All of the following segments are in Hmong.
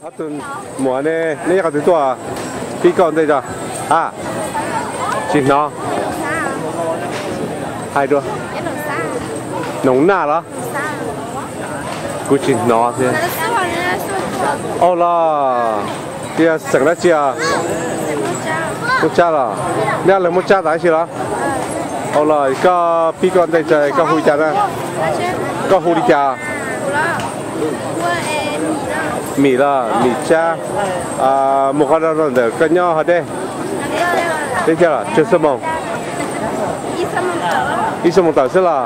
Ob tug muam ne, neb nyob qhov twg tuaj? Pib koj ntej tso. A, tsis hnov. Hais dua. Noov Naj los? Kuv tsis hnov thiab. Au los, yog xeem dab tsi os? Muab Tsab los? Neb leeg Muab Tsab tas ib si los? Au los, koj pib koj ntej tso, koj hu li cas na? Koj hu li cas? Mim los, Mim Tsab. Mus qhov no rau ntawm koj nyob qhov deb? Teb thiab los tsawg xuab moos? Ib xuab moos tawm xwb los?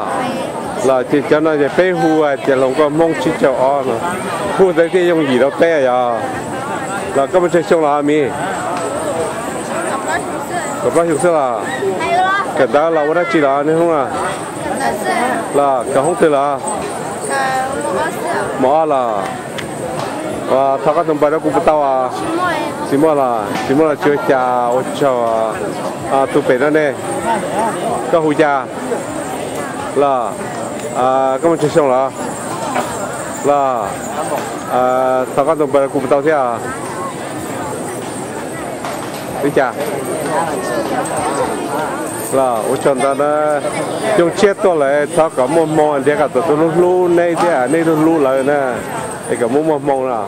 Los ces cov no ces peb hu hais tias hluas nkauj Hmoob tsib caug ob no, hu ntawd thiaj yooj yim rau peb yog. Los koj muaj tsawg xyoo los Mim? Kaum plaub xyoo xwb los? Kawm ntawv los ua dab tsi los niaj hnub no? Los kawm hoob twg los? Mos ob los? Thov koj tus npawb rau kuv puas tau? Tsis muaj los? Tsis muaj los tsis ua cas, ua tsaug. Tus pem no ne, koj hu cas? Los koj muaj tsawg xyoo los? Los thov koj tus npawb rau kuv puas tau thiab? Ib cas? Los ua tsaug ntau na. Xyoo tshiab tuaj lawm thov kom muaj hmoo, nrhiav kom tau tus hlub hlub neb thiab neb hlub hlub lawv na, es kom muaj muaj hmoo na.